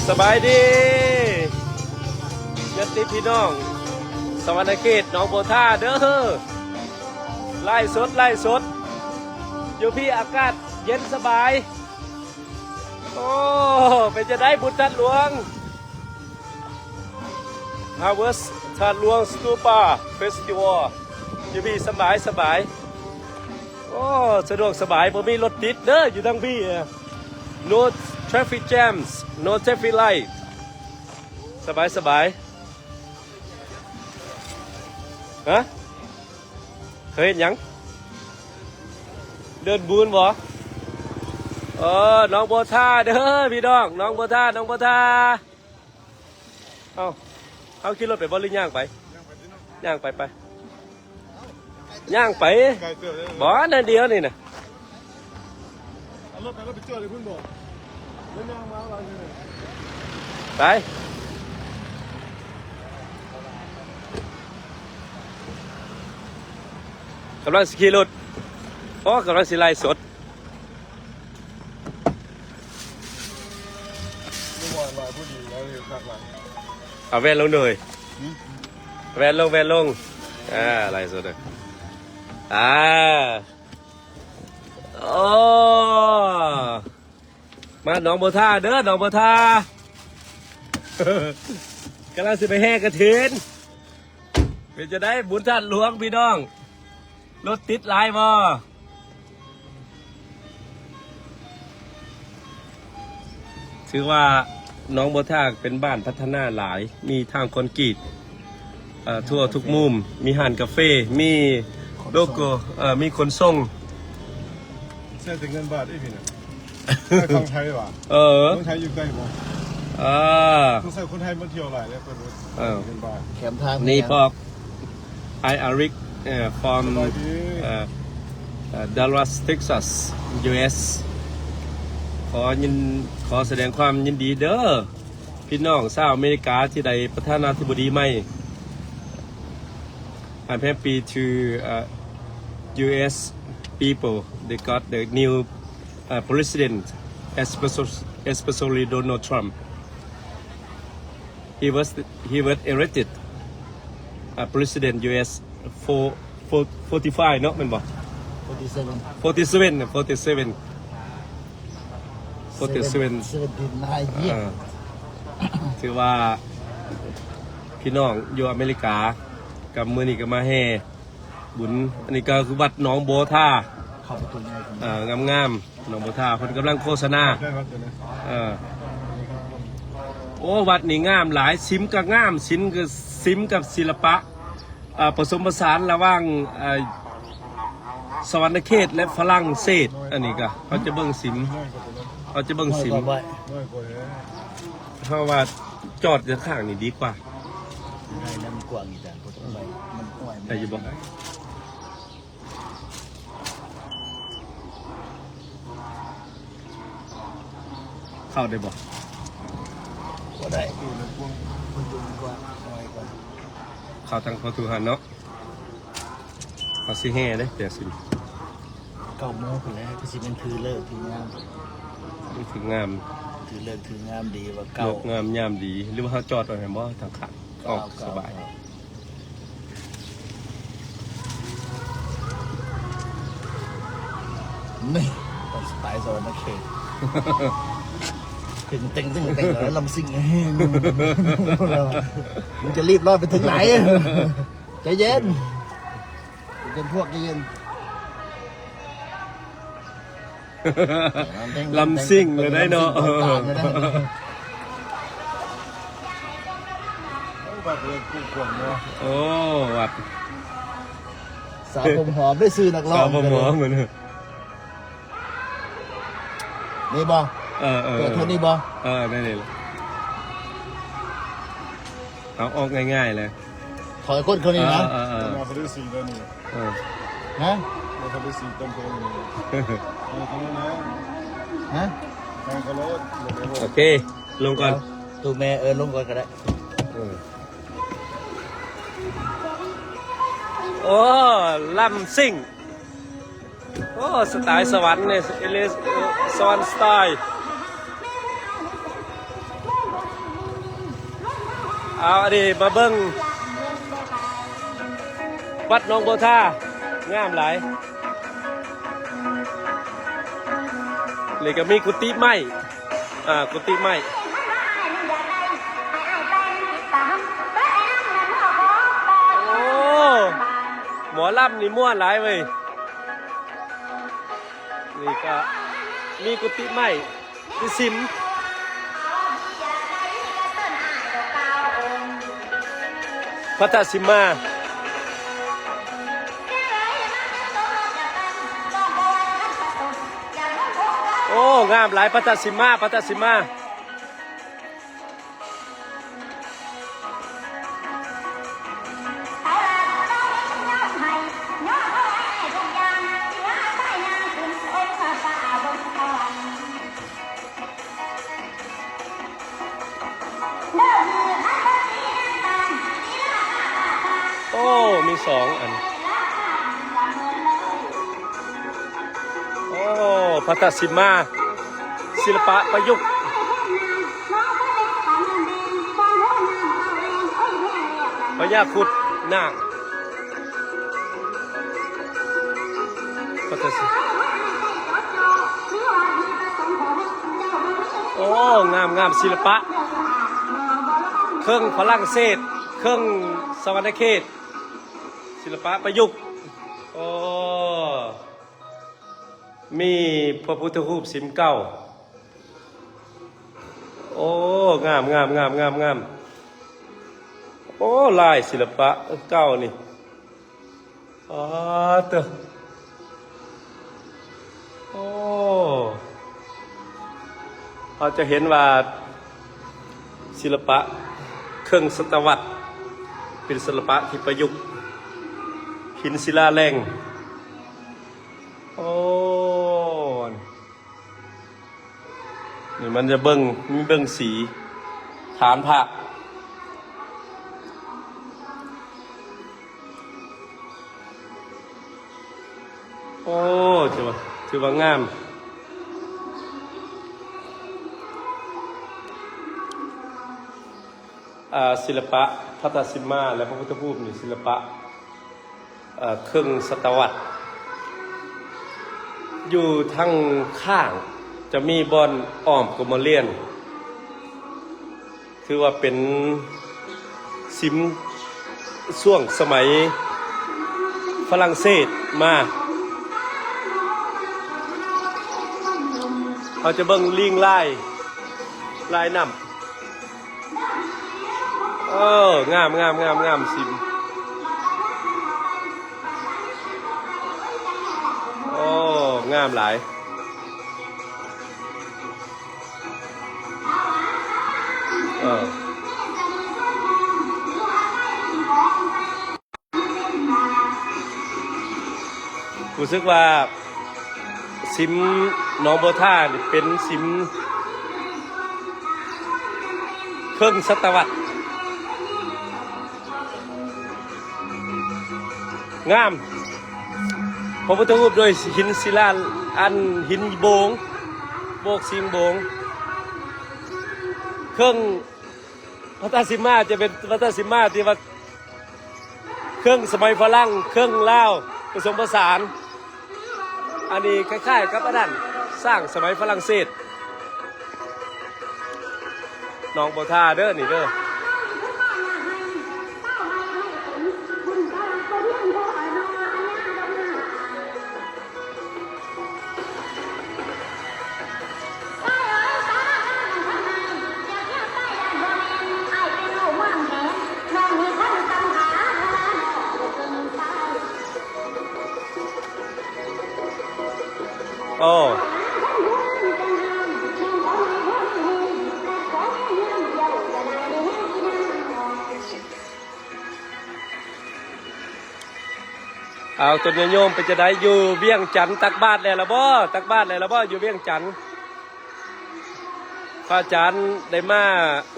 ສະບາຍດີ ຍາດຕິພີ່ນ້ອງ ສະຫວັນນະເຂດ ໜອງບົວທາເດີ ໄລຟ໌ສົດ ໄລຟ໌ສົດ ຢູ່ພີ້ອາກາດເຢັນສະບາຍ. ໂອ້ ເປັນຈັ່ງໃດບຸນທາດຫຼວງ Harvest ທາດຫຼວງ Stupa Festival ຢູ່ພີ້ສະບາຍ ສະບາຍ. ໂອ້ ສະດວກສະບາຍ ບໍ່ມີລົດຕິດເດີ ຢູ່ທາງພີ້ No traffic jams, no traffic light. ສະບາຍ ສະບາຍ. ຮະ? ເຂົາເຮັດຫຍັງ? ເດີນບຸນບໍ່? ເອີ ໜອງບົວທາເດີພີ່ນ້ອງ ໜອງບົວທາ ໜອງບົວທາ. ເອົ້າ ເຮົາຂີ່ລົດໄປບໍ່ ຫຼືຍ່າງໄປ? ຍ່າງໄປ ໄປ ຍ່າງໄປ. ໄກເຕີບເລີຍ ບໍ່ ອັນດຽວນີ້ນະ. ເອົາລົດໄປ ລົດໄປຈອດຢູ່ພຸ້ນບໍ່? ແລ້ວຍ່າງມາວ່າຈັ່ງໃດ? ໄປ ກຳລັງຊິຂີ່ລົດ ອໍ ກຳລັງຊິໄລຟ໌ສົດ. ເອົາແວ່ນລົງເດີ ຫືມ ແວ່ນລົງ ແວ່ນລົງ. ອ່າ ໄລຟ໌ສົດເດີ ອ່າ ໂອ້ ມາໜອງບົວທາເດີ ໜອງບົວທາ ກຳລັງຊິໄປແຫ່ກະຖິນ. ເປັນຈັ່ງໃດບຸນທາດຫຼວງພີ່ນ້ອງ ລົດຕິດຫຼາຍບໍ່? ຖືວ່າໜອງບົວທາເປັນບ້ານພັດທະນາຫຼາຍ ມີທາງຄອນກຣີດ ເອີ ທົ່ວທຸກມຸມ ມີຮ້ານກາເຟ ມີໂລໂກ້ ເອີ ມີຂົນສົ່ງ. ໃຊ້ແຕ່ເງິນບາດເດ້ພີ່ນະ ໃຊ້ຝັ່ງໄທຫວາ? ເອີ ເມືອງໄທຢູ່ໃກ້ບໍ່? ເອີ ຕ້ອງໃຊ້ຄົນໄທມາທ່ຽວຫຼາຍເດ້ ເພິ່ນວ່າ ເອີ ເງິນບາດ. ແຄມທາງນີ້ ນີ້ພວກ Hi Eric ເອີ from ເອີ ເອີ Dallas Texas US. ຂໍຍິນ ຂໍສະແດງຄວາມຍິນດີເດີ ພີ່ນ້ອງຊາວອາເມລິກາທີ່ໄດ້ປະທານາທິບໍດີໃໝ່. I'm happy to, uh, US people, they got the new, uh, president, especially, especially Donald Trump. He was, he was elected, uh, president US for, for forty-five ເນາະ ແມ່ນບໍ່? Forty-seven. Forty-seven, forty-seven. Forty-seven. Seventy-nine years. ເອີ ຖືວ່າພີ່ນ້ອງຢູ່ອາເມລິກາ ກັບມື້ນີ້ກໍມາແຫ່ບຸນ. ອັນນີ້ກໍຄືວັດໜອງບົວທາ ເຂົ້າປະຕູໃຫຍ່ ເອີ ງາມໆ ໜອງບົວທາ ເພິ່ນກຳລັງໂຄສະນາ. ເອີ ໂອ້ ວັດນີ້ງາມຫຼາຍ ສິມກໍງາມ ສິມກໍ ສິມກັບສິລະປະ ເອີ ປະສົມປະສານລະຫວ່າງ ເອີ ສະຫວັນນະເຂດ ແລະ ຝຣັ່ງເສດ. ອັນນີ້ກະເຮົາຈະເບິ່ງສິມ ເຮົາຈະເບິ່ງສິມ ເຮົາວ່າຈອດຢູ່ຂ້າງນີ້ດີກວ່າ. ງ່າຍນຳກວ້າງອີກ ແຕ່ບໍ່ຕ້ອງໄປ ມັນຫ້ວຍ ໄດ້ຢູ່ບໍ່? ເຂົ້າໄດ້ບໍ່? ບໍ່ໄດ້ ປະຕູມັນກວ້າງ ປະຕູມັນກວ້າງ ນ້ອຍກວ່າ ເຂົ້າທາງປະຕູຫັ້ນເນາະ. ເຮົາຊິແຫ່ເດ້ ແຕ່ຊິ ເກົ້າໂມງພຸ້ນແຫຼະ ຄືຊິແມ່ນຖືເລີກຖືງາມ ຖືງາມ ຖືເລີກຖືງາມດີວ່າເກົ້າ ເລີກງາມຍາມດີ. ຫຼືວ່າເຮົາຈອດໄວ້ແມ່ນບໍ່ ທາງຂ້າງ ອອກສະບາຍ. ນີ້ ສະໄຕສະຫວັນນະເຂດ ເຕັງເຕັງເຕັງເຕັງ ລຳຊິງ ມຶງຈະຣີບຮ້ອນໄປເຖິງໃດ? ໃຈເຢັນ ເປັນພວກໃຈເຢັນ. ລຳຊິງເລີຍໄດ໋ເນາະ. ເອີ ວັດເລີຍ ກວ້າງເນາະ. ໂອ້ ວັດ ສາວຜົມຫອມໄດ້ຊື່ນັກຮ້ອງ ສາວຜົມຫອມ ນີ້ບໍ່? ເອີໆ ເປີດເທົ່ານີ້ບໍ່? ເອີ ນີ້ແຫຼະ ເອົາອອກງ່າຍໆເລີຍ. ຖອຍຄົນເຂົານີ້ນະ ເອີໆໆ ມາເຂົາໄດ້ສີ່ແລ້ວນີ້ ເອີ ຮະ ມາເຂົາໄດ້ສີ່ເຕັມເລີຍນີ້ ເອີ ເຂົານັ້ນນະ ຮະ ມາເຂົາໂລດ ໂອເຄ ລົງກ່ອນ ຕູ້ແມ່ ເອີ ລົງກ່ອນກໍໄດ້ ເອີ ໂອ້ ລຳຊິງ. ໂອ້ ສະໄຕສະຫວັນນີ້ ເອເລສະຫວັນສະໄຕ. ເອົາ ອັນນີ້ມາເບິ່ງວັດໜອງບົວທາ ງາມຫຼາຍ. ນີ້ກໍມີກຸຕິໄມ້ ອ່າ ກຸຕິໄມ້. ໂອ້ ໝໍລຳນີ້ມ່ວນຫຼາຍເວີຍ. ນີ້ກໍມີກຸຕິໄມ້ ມີສິມ ພັດທະສິມມາ. ໂອ້ ງາມຫຼາຍ ພັດທະສິມມາ ພັດທະສິມມາ. ໂອ້ ມີສອງອັນ. ໂອ້ ພັດທະສິມມາ ສິລະປະປະຍຸກ ພະຍາຄຸດນາກ ພັດທະສິມ ໂອ້ ງາມໆ ສິລະປະເຄິ່ງຝຣັ່ງເສດ ເຄິ່ງສະຫວັນນະເຂດ ສິລະປະປະຍຸກ. ໂອ້ ມີພະພຸດທະຮູບສິມເກົ້າ. ໂອ້ ງາມໆໆໆໆ. ໂອ້ ລາຍສິລະປະເກົ່ານີ້ ປາດເຕີ. ໂອ້ ເຮົາຈະເຫັນວ່າ ສິລະປະເຄິ່ງສະຕະວັດ ເປັນສິລະປະທີ່ປະຍຸກ ຫີນສິລາແລງ. ໂອ້ ນີ້ມັນຈະເບິ່ງ ມີເບິ່ງສີຖານພະ. ໂອ້ ຖືວ່າ ຖືວ່າງາມ. ອ່າ ສິລະປະພັດທະສິມມາ ແລະ ພະພຸດທະຮູບນີ້ ສິລະປະ ເອີ ເຄິ່ງສະຕະວັດ. ຢູ່ທາງຂ້າງຈະມີບ່ອນອ້ອມກົມມະລຽນ ຖືວ່າເປັນສິມຊ່ວງສະໄໝຝຣັ່ງເສດມາ. ເຮົາຈະເບິ່ງລີງລາຍ ລາຍນ້ຳ. ເອີ ງາມໆໆໆ ສິມ. ໂອ້ ງາມຫຼາຍ. ເອີ ຮູ້ສຶກວ່າສິມໜອງບົວທານີ້ເປັນສິມເຄິ່ງສະຕະວັດ. ງາມ. ພະພຸດທະຮູບໂດຍຫີນສິລາ ອັນຫີນໂບງ ໂບກສິງໂບງ. ເຄິ່ງ ພັດທະສິມມາຈະເປັນພັດທະສິມມາທີ່ວ່າ ເຄິ່ງສະໄໝຝຣັ່ງ ເຄິ່ງລາວ ປະສົມປະສານ. ອັນນີ້ຄ້າຍໆກັບອັນນັ້ນ ສ້າງສະໄໝຝຣັ່ງເສດ. ໜອງບົວທາເດີ ນີ້ເດີ. ໂອ້ ເອົາ ຕົນຍາດໂຍມເປັນຈັ່ງໃດ ຢູ່ວຽງຈັນ ຕັກບາດແລ້ວລະບໍ່? ຕັກບາດແລ້ວລະບໍ່ ຢູ່ວຽງຈັນ? ພະອາຈານໄດ້ມາ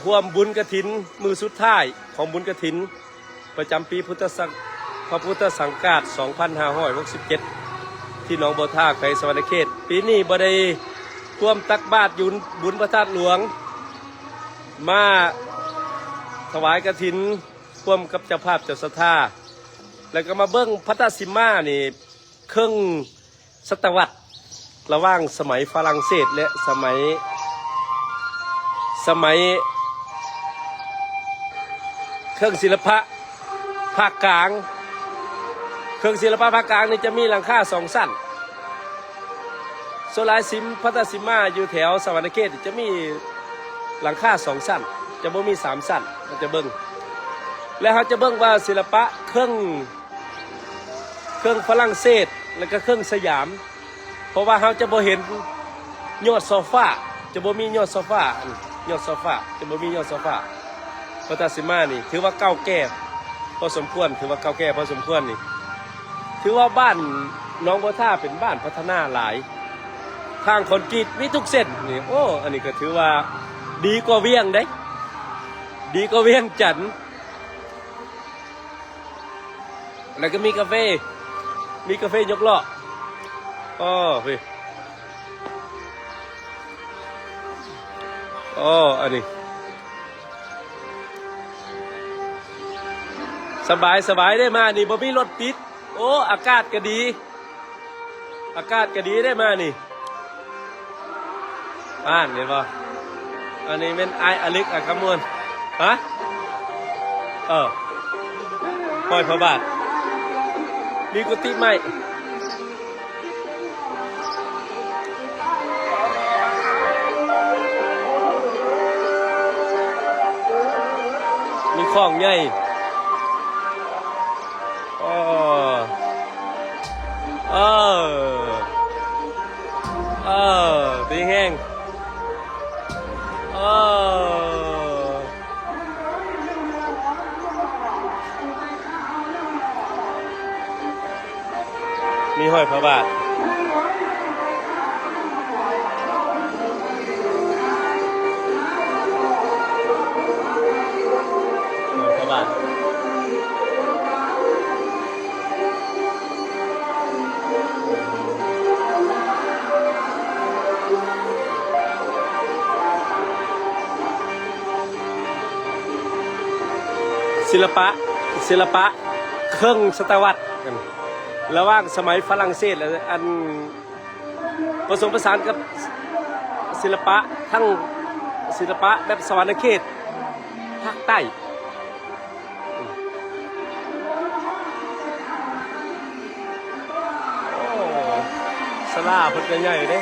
ຮ່ວມບຸນກະຖິນມື້ສຸດທ້າຍຂອງບຸນກະຖິນ ປະຈຳປີພຸດທະສັກ ພະພຸດທະສັງກາດສອງພັນຫ້າຮ້ອຍຫົກສິບເຈັດ ທີ່ໜອງບົວທາ ແຂວງສະຫວັນນະເຂດ. ປີນີ້ບໍ່ໄດ້ຮ່ວມຕັກບາດຢູ່ບຸນພະທາດຫຼວງ ມາ ຖວາຍກະຖິນຮ່ວມກັບເຈົ້າພາບເຈົ້າສັດທາ ແລ້ວກໍມາເບິ່ງພັດທະສິມານີ້ ເຄິ່ງສະຕະວັດ ລະຫວ່າງສະໄໝຝຣັ່ງເສດ ແລະ ສະໄໝ ສະໄໝ ເຄື່ອງສິລະປະພາກກາງ. ເຄື່ອງສິລະປະພາກກາງນີ້ຈະມີຫຼັງຄາສອງຊັ້ນ. ສ່ວນຫຼາຍສິມ ພັດທະສິມາຢູ່ແຖວສະຫວັນນະເຂດຈະມີຫຼັງຄາສອງຊັ້ນ, ຈະບໍ່ມີສາມຊັ້ນ. ເຮົາຈະເບິ່ງ ແລະ ເຮົາຈະເບິ່ງວ່າສິລະປະເຄື່ອງ ເຄື່ອງຝຣັ່ງເສດ ແລະກະເຄື່ອງສະຫຍາມ, ເພາະວ່າເຮົາຈະບໍ່ເຫັນຍອດຊໍຟາ, ຈະບໍ່ມີຍອດຊໍຟາ, ຍອດຊໍຟາ, ຈະບໍ່ມີຍອດຊໍຟາ. ພັດທະສິມານີ້ຖືວ່າເກົ່າແກ່ພໍສົມຄວນ, ຖືວ່າເກົ່າແກ່ພໍສົມຄວນນີ້. ຖືວ່າບ້ານໜອງບົວທາເປັນບ້ານພັດທະນາຫຼາຍ, ທາງຄອນກຣີດມີທຸກເສັ້ນນີ້. ໂອ້ ອັນນີ້ກໍຖືວ່າດີກວ່າວຽງເດ້, ດີກວ່າວຽງຈັນ. ແລ້ວກໍມີກາເຟ, ມີກາເຟຍົກລໍ້. ອໍ ເຮີ້ຍ ອໍ ອັນນີ້ສະບາຍ ສະບາຍເດ້ ມານີ້ບໍ່ມີລົດຕິດ. ໂອ້ ອາກາດກໍດີ. ອາກາດກໍດີເດ້ມານີ້. ອ່ານເຫັນບໍ່? ອັນນີ້ແມ່ນອ້າຍອາເລັກ ອາຄຳມ່ວນ. ຮະ? ເອີ ຫ້ອຍພະບາດ. ມີກຸຕິໄມ້. ມີຂອງໃຫຍ່. ເອີ ເອີ ເອີ ດີແຮງ. ເອີ ມີຫ້ອຍພະບາດ. ຫ້ອຍພະບາດ. ສິລະປະ ສິລະປະເຄິ່ງສະຕະວັດ ລະຫວ່າງສະໄໝຝຣັ່ງເສດ ແລະ ອັນ ປະສົມປະສານກັບສິລະປະ ທັງສິລະປະແບບສະຫວັນນະເຂດ ພາກໃຕ້. ໂອ້ ສາລາເພິ່ນກໍໃຫຍ່ເດ້.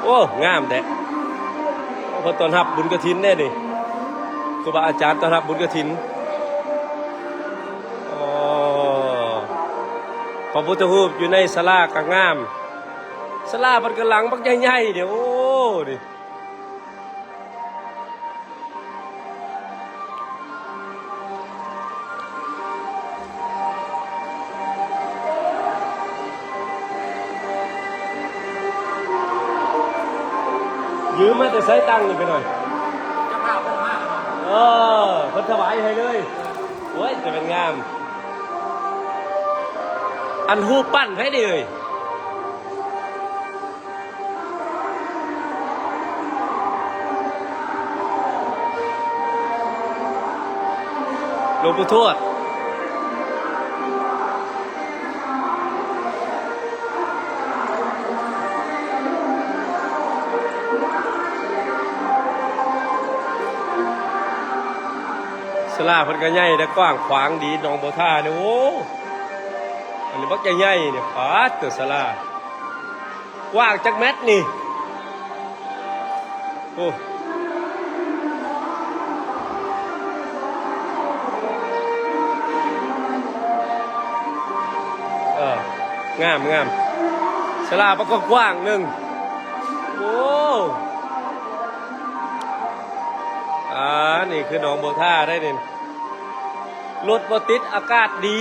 ໂອ້ ງາມແທ້. ເພິ່ນຕ້ອນຮັບບຸນກະຖິນເດ້ນີ້, ຄູບາອາຈານຕ້ອນຮັບບຸນກະຖິນ. ອໍ ພະພຸດທະຮູບຢູ່ໃນສາລາກໍງາມ. ສາລາເພິ່ນກໍຫຼັງບັກໃຫຍ່ໆເດ້. ໂອ້ ນີ້ ຢືມມາແຕ່ໃສຕັງນີ້ໄປໜ້ອຍ? ເອີ ເພິ່ນຖວາຍໃຫ້ເລີຍ. ໂອ້ຍ ຈະແມ່ນງາມ. ອັນຮູບປັ້ນໃຜນີ້ເອີຍ? ຫຼວງປູ່ທວດ. ສາລາເພິ່ນກໍໃຫຍ່ ແລະ ກວ້າງຂວາງດີ ໜອງບົວທານີ້. ໂອ້ ອັນນີ້ບັກໃຫຍ່ໆນີ້. ປາດໂທ້ ສາລາ ກວ້າງຈັກແມັດນີ້? ໂອ້ ເອີ ງາມ ງາມ. ສາລາປະກອບກວ້າງໜຶ່ງ. ໂອ້ ອ່າ ນີ້ຄືໜອງບົວທາໄດ໋ນີ້. ລົດບໍ່ຕິດ ອາກາດດີ.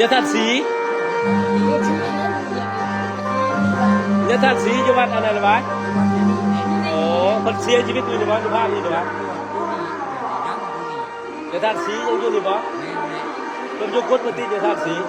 ຍາທ່ານສີ ຍາທ່ານສີຢູ່ວັດອັນນັ້ນຫວາ? ໂອ້ ເພິ່ນເສຍຊີວິດຢູ່ນີ້ຫວາ? ຢູ່ພາກນີ້ຫວາ? ຍາທ່ານສີຍັງຢູ່ນີ້ບໍ່? ເພິ່ນຢູ່ກຸດປະຕິ ຍາທ່ານສີ? ອໍ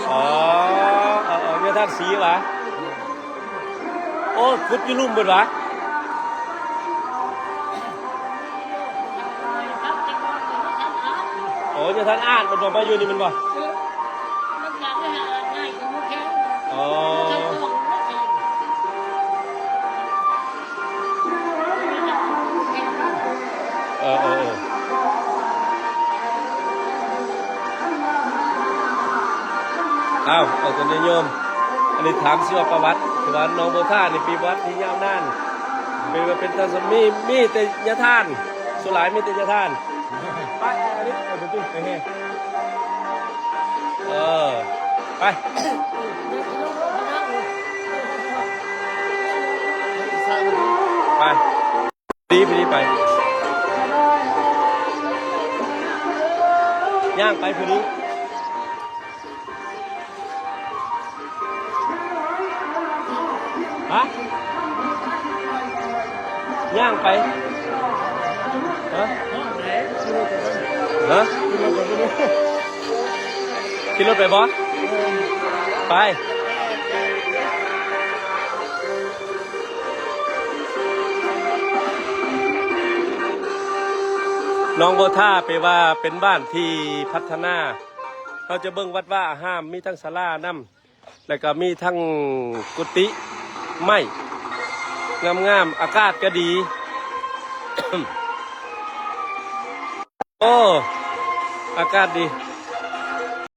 ເອີໆ ຍາທ່ານສີຫວາ? ໂອ້ ຂຸດຢູ່ລຸ່ມເບິດຫວາ? ໂອ້ ຍັງທັນອາດ ມັນບໍ່ມາຢູ່ນີ້ແມ່ນບໍ່? ອໍ ເອີໆ ເອີ ອ້າວ ເອົາຕົວນີ້ໂຍມ ອັນນີ້ຖາມຊີວະປະຫວັດ ທີ່ວ່າໜອງບົວທານີ້ມີປະຫວັດທີ່ຍາວນານ ເປັນ ເປັນຕາ ມີ ມີແຕ່ຍາທ່ານ ສ່ວນຫຼາຍມີແຕ່ຍາທ່ານ ໄປ ອັນນີ້ ເອີ ໄປ ເອີ ໄປ ໄປ. ດີ ໄປດີ ໄປ ຍ່າງໄປຜູ້ນີ້ ຮະ ຍ່າງໄປ ຮະ ຮະ ຂີ່ລົດໄປບໍ່? ໄປ. ໜອງບົວທາ ແປວ່າເປັນບ້ານທີ່ພັດທະນາ. ເຮົາຈະເບິ່ງວັດວາອາຮາມ ມີທັງສາລານຳ ແລ້ວກໍມີທັງກຸຕິໄມ້ງາມໆ ອາກາດກໍດີ. ໂອ້ ອາກາດດີ.